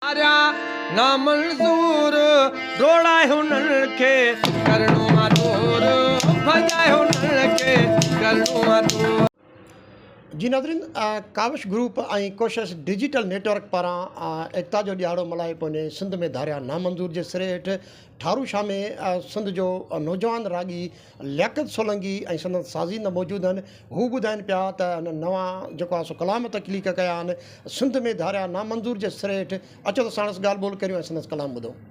ڌاريا نامنظور، ڊوڙائي هنن کي ڪرڻو آ دور، ڀڄائي هنن کي ڪرڻو آ دور. جي ناظرين Kawish group ۽ Koshish digital network پاران ايڪتا جو ڏهاڙو ملهائي پوء سنڌ ۾ ڌاريا نامنظور جي سري هيٺ ٺارو شاهه ۾ سنڌ جو نوجوان راڳي لياقت سولنگي ۽ سندس سازينده موجود آهن هو ٻڌائين پيا ته هن نوان جيڪو آهي سو ڪلام تخليق ڪيا آهن سنڌ ۾ ڌاريا نامنظور جي سري هيٺ اچو ته ساڻس ڳالهه ٻولهه ڪريون ۽ سندس ڪلام ٻڌون.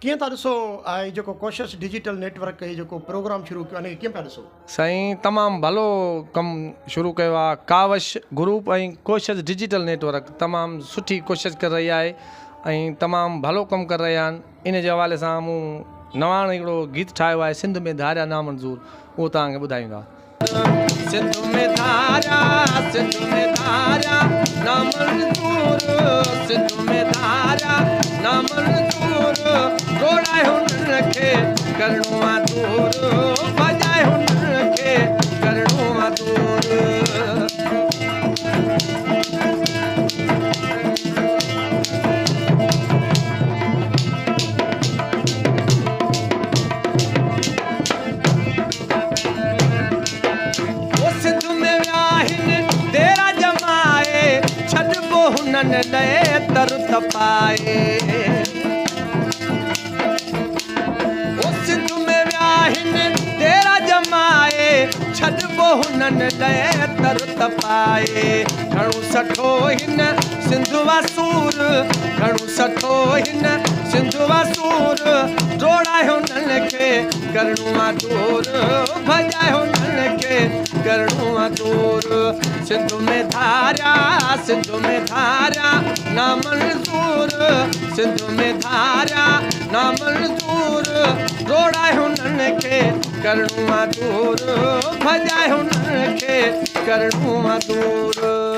ڪيئن ٿا ڏسو هي جيڪو ڪوشش ڊجيٽل نيٽ ورڪ هي جيڪو پروگرام شروع ڪيو ان کي ڪيئن پيا ڏسو؟ سائين تمام ڀلو ڪم شروع ڪيو آ Kawish group ۽ Koshish digital network تمام سٺي ڪوشش ڪري رهي آهي ۽ تمام ڀلو ڪم ڪري رهيا آهن ان جي حوالي سان مون نواڻ هڪڙو گيت ٺاهيو آهي سنڌ ۾ ڌاريا نامنظور اهو توهان کي ٻڌايون ٿا. سنڌ ۾ ڌاريا سنڌ ۾ ڌاريا نامنظور سنڌ ۾ ڌاريا نامنظور ڊوڙائي هنن کي ڪرڻو آ دور ڀڄائي هنن کي ڪرڻو آ دور. او سنڌ ۾ ويا هن ديرا ڄمائي، ڇڏبو هنن لئه تر تپائي. او سنڌ ۾ ويا هن ديرا ڄمائي، ڇڏبو هنن لئه تر تپائي. گهڻو سٺو هن سنڌ واسور، گهڻو سٺو هن سنڌ واسور، ڊوڙائي هنن کي ڪرڻو آ دور، ڀڄائي هنن کي ڪرڻو آ دور. سنڌ ۾ ڌاريا سنڌ ۾ ڌاريا نامنظور، سنڌ ۾ ڌاريا نامنظور، ڊوڙائي هنن کي ڪرڻو آ دور، ڀڄائي هنن کي ڪرڻو آ دور.